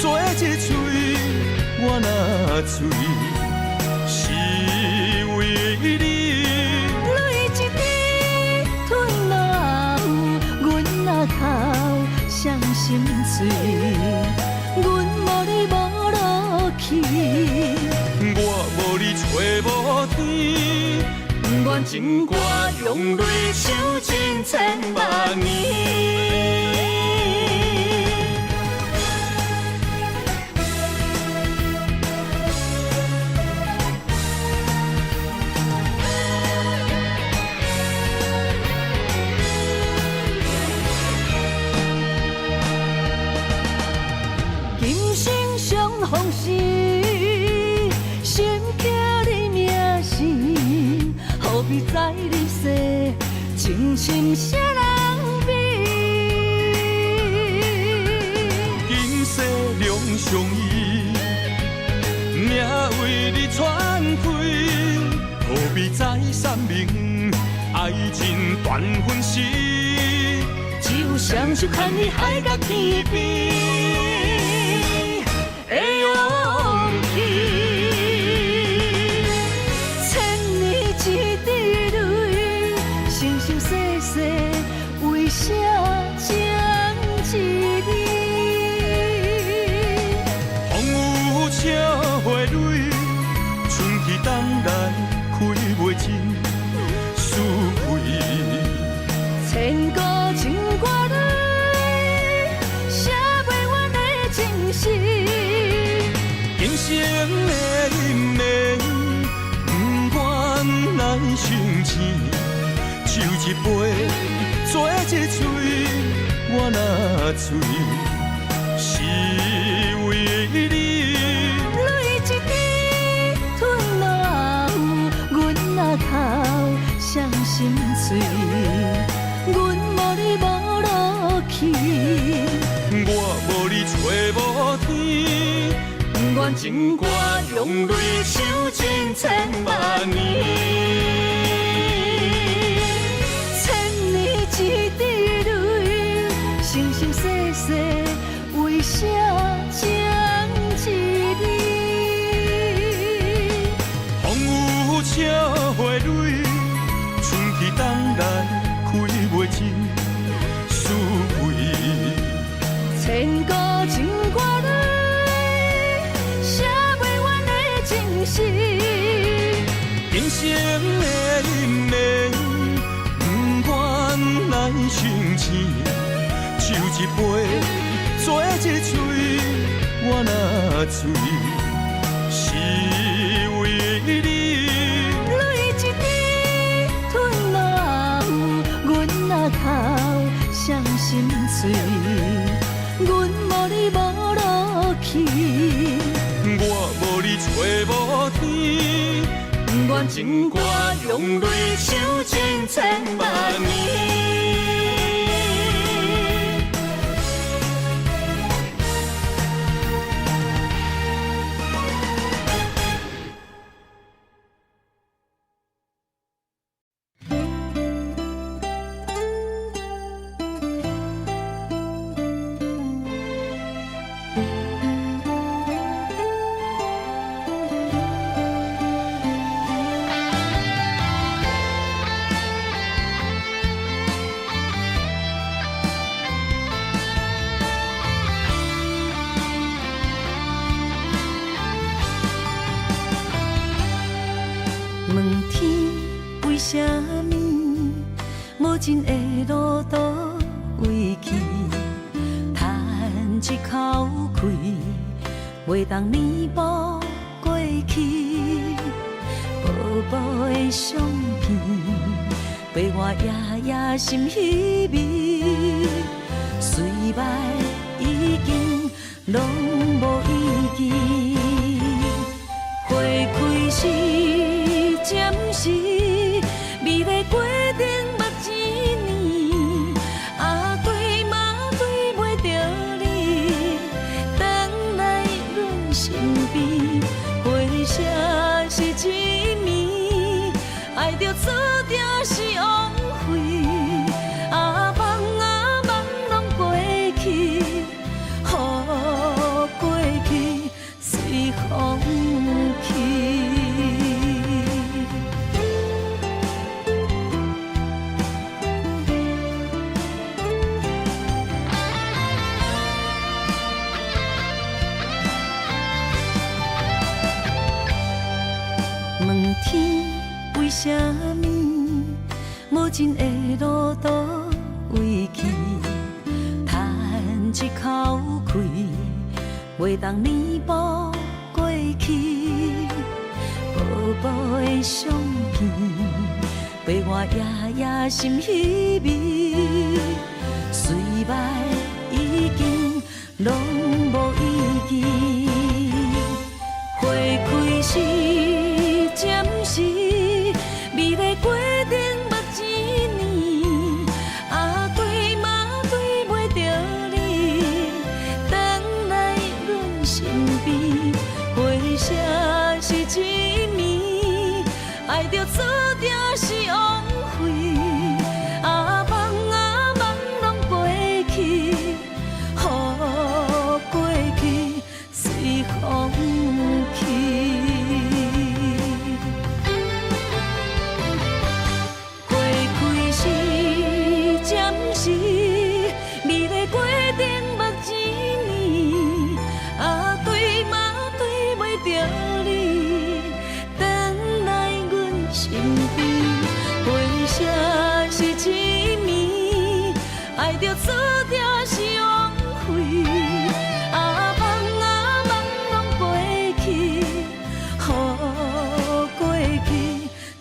嘴一喙，我若醉，是为你。泪一滴吞落喉，阮若哭，伤心人碎。阮無你無落去，我無你揣無天，不願情歌用淚唱盡千萬年。今生相逢時，心刻你名姓，何必再入世，情深誰人比？今世兩相依，命為你傳開，何必再三明愛情斷分時，只有雙手牽你海角天邊的勇氣。千年一滴淚，生生世世為啥情一字？風雨車花蕊，春去冬來開袂盡思懷。千古情歌淚，寫袂完的情詩。今生的姻緣，不願來相欠，酒一杯，嘴一喙，我若醉，是為你。淚一滴吞落喉，阮若哭，誰心碎？阮無你無落去，我無你揣無天，不願情歌用淚唱盡千萬年。千年一滴淚，生生世世為啥情一字？風雨車花蕊，春去冬來開袂盡思懷。千古情歌淚，寫袂完的情詩。今生的姻緣，不願來相欠，酒一杯，嘴一喙，我若醉，是為你。淚一滴吞落喉，阮若哭，誰心碎？阮無你無落去，我無你揣無天，不願情歌用淚唱盡千萬年。問天為啥物無盡的路佗位去？嘆一口氣，袂當彌補過去。薄薄的相片，陪我夜夜心稀微。雖捌已經攏無意義，花開時。暫時美麗過程捌一年，啊對嘛對袂著你，轉來阮身邊，花謝是一暝，愛著注定是枉費，啊夢啊夢攏過去，予過去隨風去。情的路佗位去？叹一口气，袂当弥补过去。薄薄的相片，陪我夜夜心稀微。虽捌已经拢无意义。花开时，暂时，美丽过程捌一年，啊对嘛对袂著你，转来阮身边，花谢是一暝，爱著注定是枉费，啊梦啊梦拢过去，予过去随风去。花开时，暂时，美丽过程捌一年，啊对嘛对袂著你，转来阮身边，花谢是一暝，爱著注定是枉费，啊梦啊梦拢过去，予过去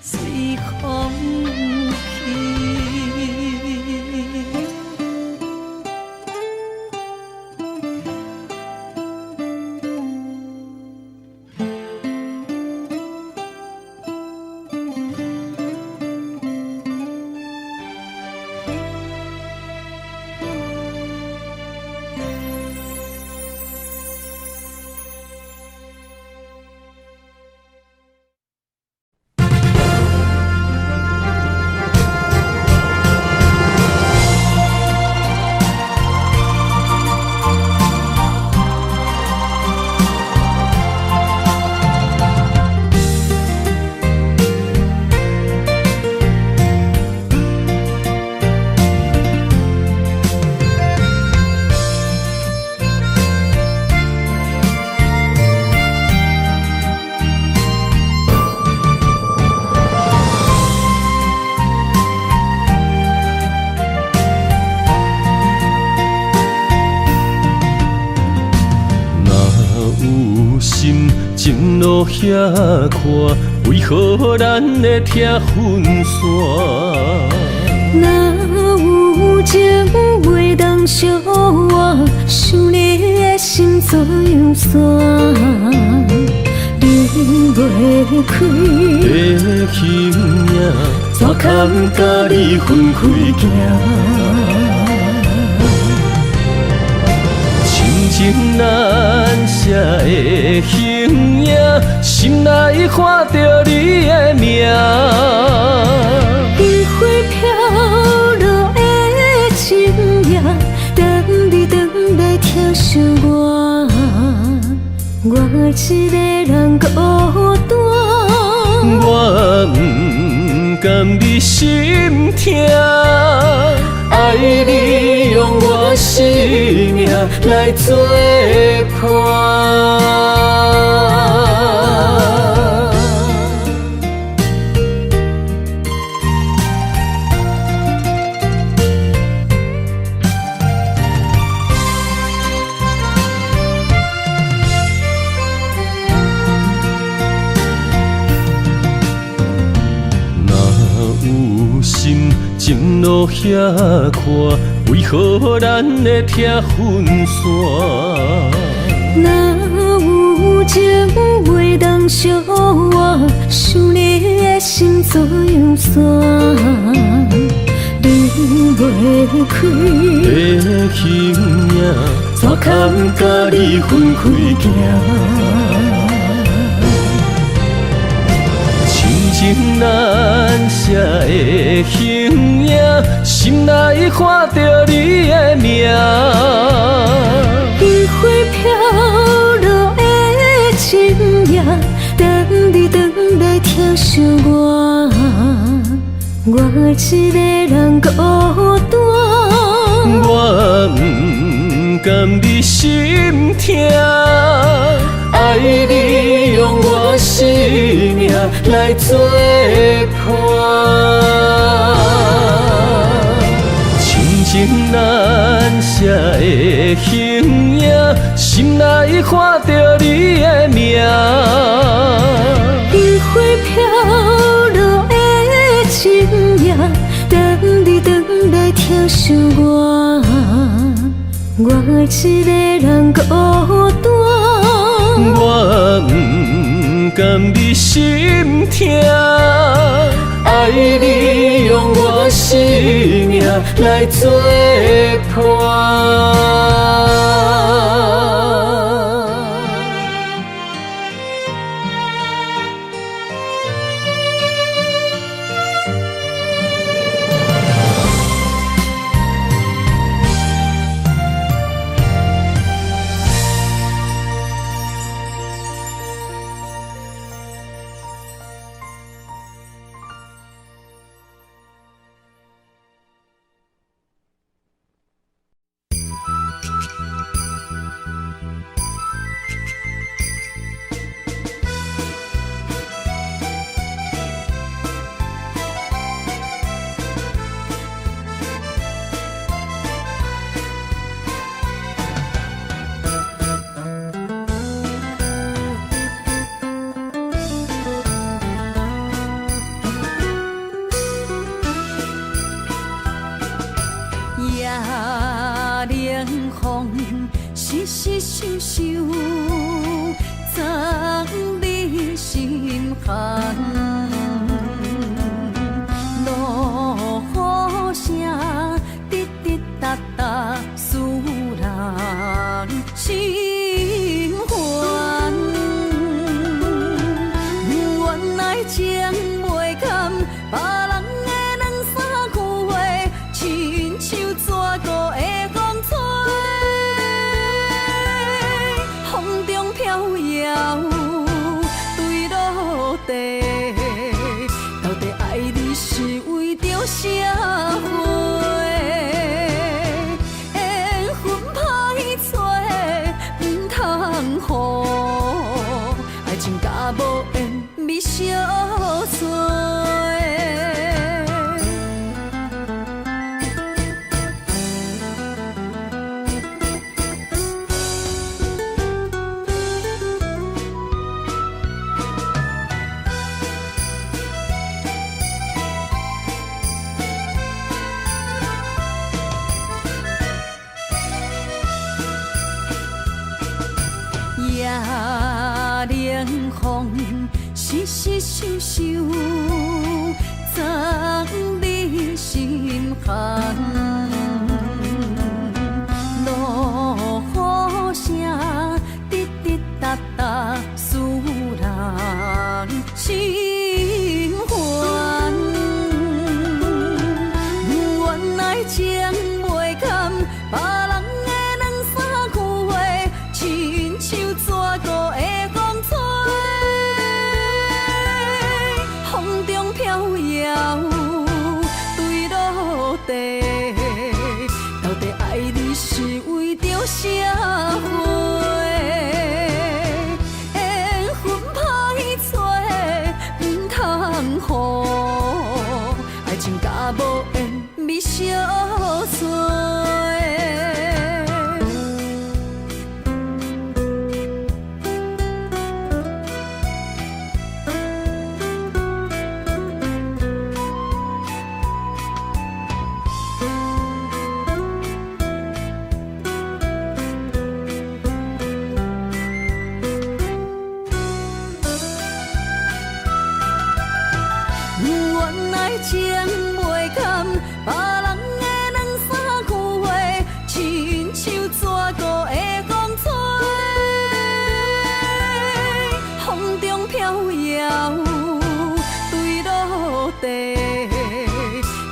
随风去。若有心情路遐宽，为何咱会疼分散？若有情袂当相活，想你的心怎样散？离袂开的形影，怎堪佮你分开行？深情难舍的形影，心内看著你的名。樱花飘落的深夜，等你转来疼惜我，我一个人孤单。我不甘你心疼，爱你用我生命来作伴。若有心情路遐宽，为何咱会疼分散？若有情袂当相活，想你的心怎样散？离袂开的形影，怎堪佮你分开行？深情难舍的形影，心内看著你的名。樱花飘落的深夜，等你转来疼惜我，我一个人孤单。我不甘你心疼，愛你用我生命來作伴。深情難捨的形影，心內看著你的名。樱花飄落的深夜，等你轉來疼惜我，我一個人孤單。我不甘你心痛，愛你用我生命來作伴。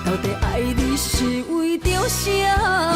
到底愛你是為著啥？